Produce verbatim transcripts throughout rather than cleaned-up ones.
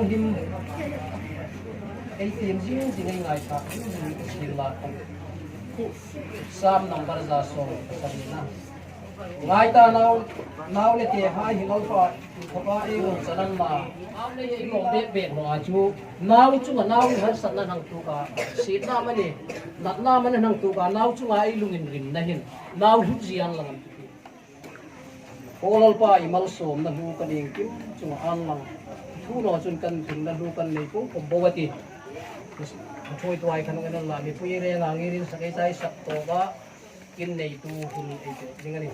Him ei tiem zing zing ei ngaithla, him him ei siem la khom. Sam number za sawm pasarina. Ngai ta nau, nau le tehai hi Lalpa, Lalpa ei lo chalan la. Ei lo bek bek naw a chu. Nau chunga nau hi harsatna hang tuok a. Sietna amani, natna amani hang tuok a. Nau chunga ei lunginrimna hin. Nau hlut zian lang an tuok. Aw Lalpa, i malsawmna hlu kan iengkim chunga an lang. Thu naw chun kan thungna hlu kan nei po khom bo a tih. Thuoi tuoi khan kan la, mipui reng a ngir in sak ei chai sak tawk a. Inneitu hun ei pe ding a nih.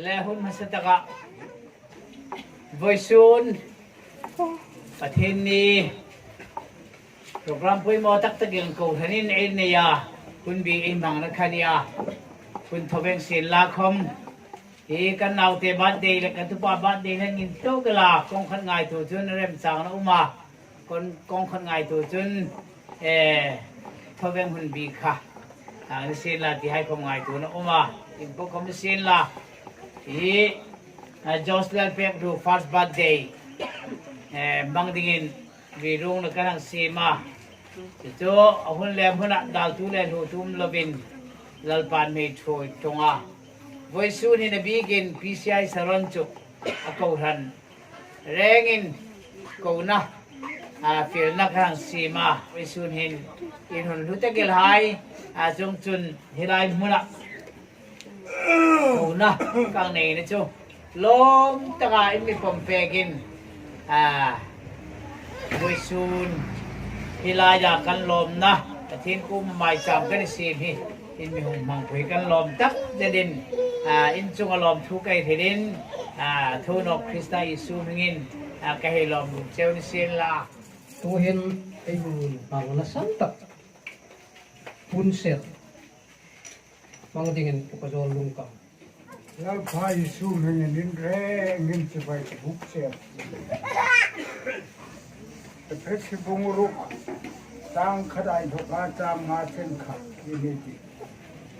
Le hun hmasa taka vawisun Pathienni program poimaw tak takin kohranin ei nei a, hun bi ei hmangna kha a nih a, hun thaw veng sien la khom. Hi kan naute birthday le kan tupa birthday hin inthawk la, kawng khat ngaituo chun remchangna um a, kawng, kawng khat ngaituo chun, eh, thaw veng hun bi kha. Ang ni sien la ti hai khom ngaituona um a, inthawk khom ni sien la. Hi, eh, Jocelyn Pekdu first birthday, eh, hmang dingin ri rungna kan hang siem a. Chu chu a hun le hmuna daltu le hlutu um lovin Lalpan mi thuoi ṭawnga. Vawisun hin a bikin P C I Saron chu a kohran rengin kona, a, fielna kan hang siem a. Vawisun hin in hun hlu tak el hai, a, chuongchun hi lai hmuna kona kan nei ni chu lawm taka in mi pawm pekin, a, vawisun hi laia kan lawmna, Pathien kuoma maicham kan siem hi in mi hung hmangpui kan lawm tak zetin, a, in chunga lawmthu ka hrilin, a, thu nawk Krista Isu hmingin, a, ka hei lawm cheu ni sien la. Tuhin ei hun hmangna san tak hun set hmang dingin Pu Kazol Lungkam. Lalpa Isu hmingin in rengin chibai ka buk cheu. Efesi bung ruk, chang khat a inthawka chang nga chen kha, hi hi ti.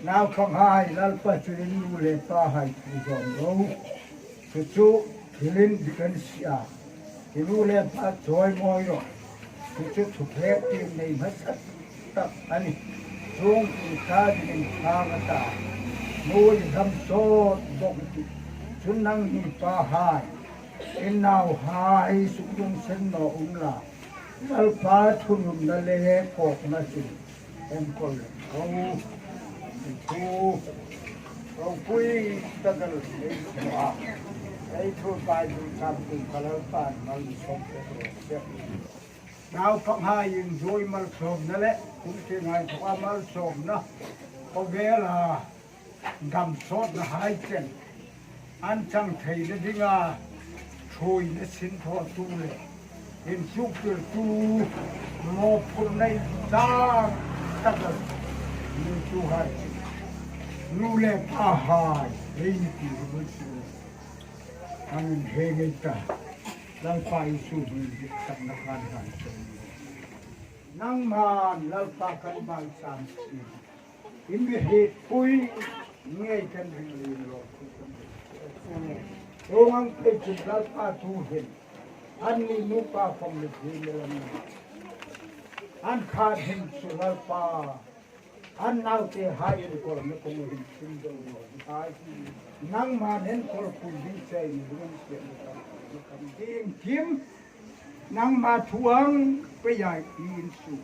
Naupanghai, Lalpa chu in nu le pahai thu zawm ro. Chu chu thilin dik an si a. I nu le pa chawimawi ro. Chu chu thupek tiem nei hmasa tak a nih. Chuong chu ta dingin ṭhang a ta. Nu i hlam sawt bawk i tih. Chun nangni pahai, in nauhai sukdung sen naw unla, Lalpa thununna le kawkna chu enkawl lem ro. Ei thu ropui tak el ei thu a, ei thu Bible chang tum kha Lalpan malsawm pek raw se. Naupanghai inzui malsawmna le kum tieng a inthawka malsawmna, khawvela dam sawtnahai chen an chang theina dinga thuoina sin thawtu le insuktirtu, mawphurna inchang tak a nuituhai, nu le pahai ei ni ti hmu si. An inheng ei ta, Lalpa Isu hmingin ditsakna kan hlan cheu. Nangman Lalpa kan maicham si. I mi hrietpui ngei kan ring lien lo. Chuong ang pei chu Lalpa tuhin anni nupa khom le thei le lam an khat hin chu Lalpa an nautehai enkawlna kawng hin sim deu naw hai nangman enkawlpui ding chei ni ding an siam ni kam ding kim. Nangma thu ang peia i insuk,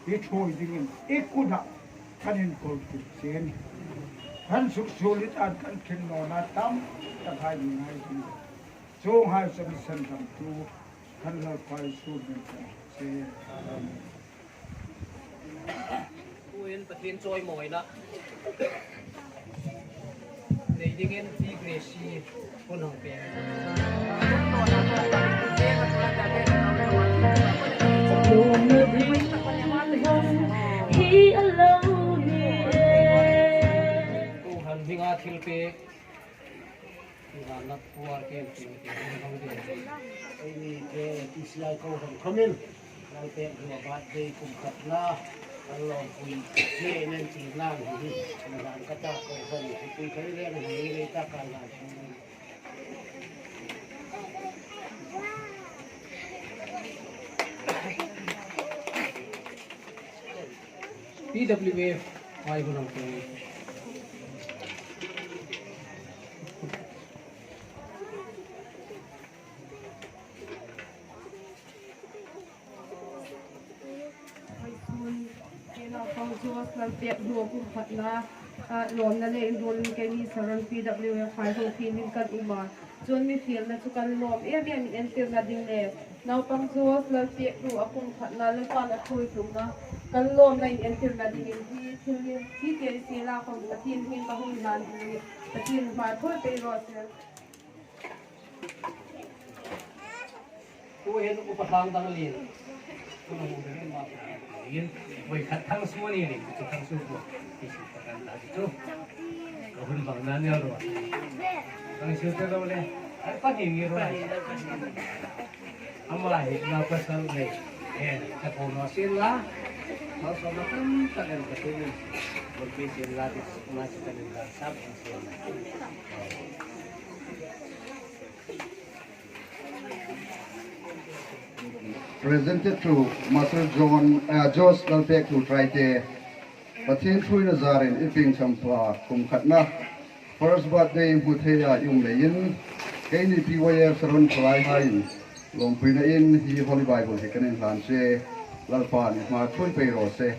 i thuoi dingin i kuta kan inkawl kit che a nih. Kan suksuol i tan kan thinlawna tam takhai ni ngai ding. Chuonghai chu mi sandamtu kan Lalpa Isu hmingin kan che. Amen. Pathien chawimawina nei dingin Pi Gracie hun hang pêk. Hi a lo ni e. Kohran hminga thil pêk. Eini ke T C I kohran khawmin Lalpek Hluo birthday kum khatna kan lawmpui nen ti nang hi, kan hlan ka ta kohran hi pui thei le, kan hei le ta kan hlan. P W F hai hun hang pêk. Vawisun, ke naupang Josh Lalpek Hluo kum khatna, ah, lawmna le inruolin keini Saron P W F hai hung thienin kan um a. Chun mi fielna chu kan lawm em em inentirna ding le naupang Josh Lalpek Hluo kum khatna le kan a thui tlungna kan lawmna inentirna dingin hi thil hi, hi ke si la khom Pathien hming ka hung hlan ding, Pathien hma thawi pei raw se. Tuhin upa thlang dang lien. Tuhin voi khat thang suo ni ni, chu thang suo ko. Ti si ta kan ta chu. Ka hun bang na ni ro. Thang suo te lo le. Ai pa ni ni ro. Ama hi na pasal nei. Eh, ka ko no sin la. Mau so ma kan ta kan ka tu. Bol pi sin la di ma si kan la sa kan sin la. Presented to Master John, uh, Josh Lalpek Hluo Traite. Pathien ṭhuoina zarin i pieng cham pha kum khatna first birthday hmu theia i um leiin, keini P Y F Saron Thalai haiin lawmpuina in hi Holy Bible hi kan inhlan che, Lalpan i hma ṭhuoi pei raw se.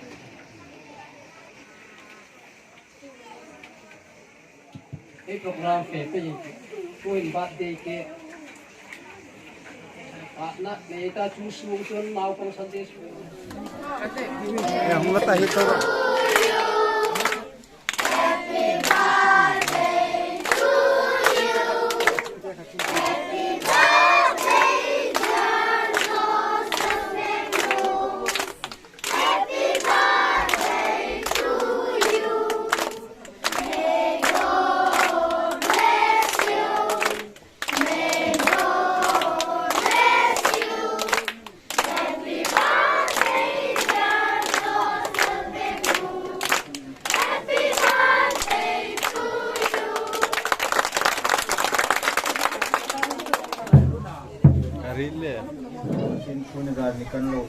Ei program fe pe yin. Tuhin birthday cake. Ah, na, nei ta chu sung chun naupang Sunday school. Ya, hung ta hi to. Ka ri le. Sin sun ga ni kan lo.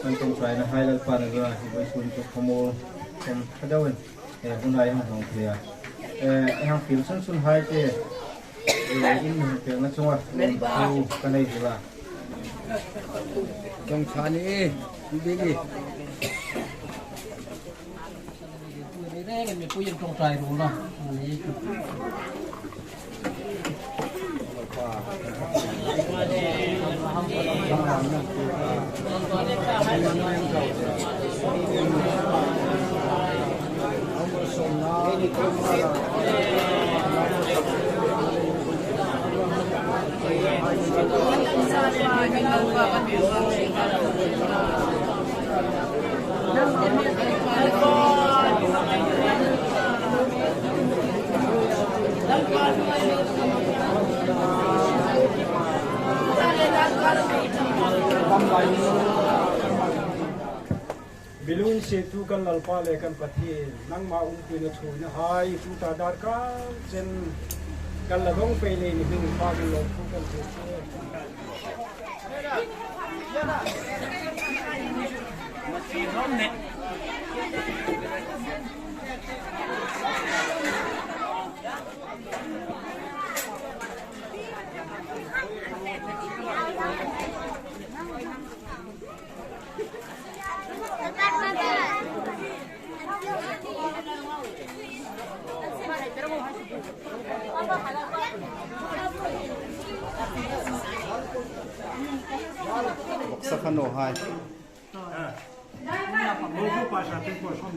Kan tum sai na hai Lalpan a ga hi bai sun chu khamo. Kan khadawin. Eh, hun hai hang hang thei a. Eh, hang fiel sun sun hai te. Eh, in hang fiel na chunga. Lawmthu ka nei hi la. Dong chani, bigi. Biluin sietu kan Lalpa le kan Pathien, nangma umpuina ṭhuoina hai tuta darkar chen kan la dong pei leiin i hming hmangin lawmthu kan hril che. Bawksa kha naw hai. Ah. Mo ko pa sa te ko som.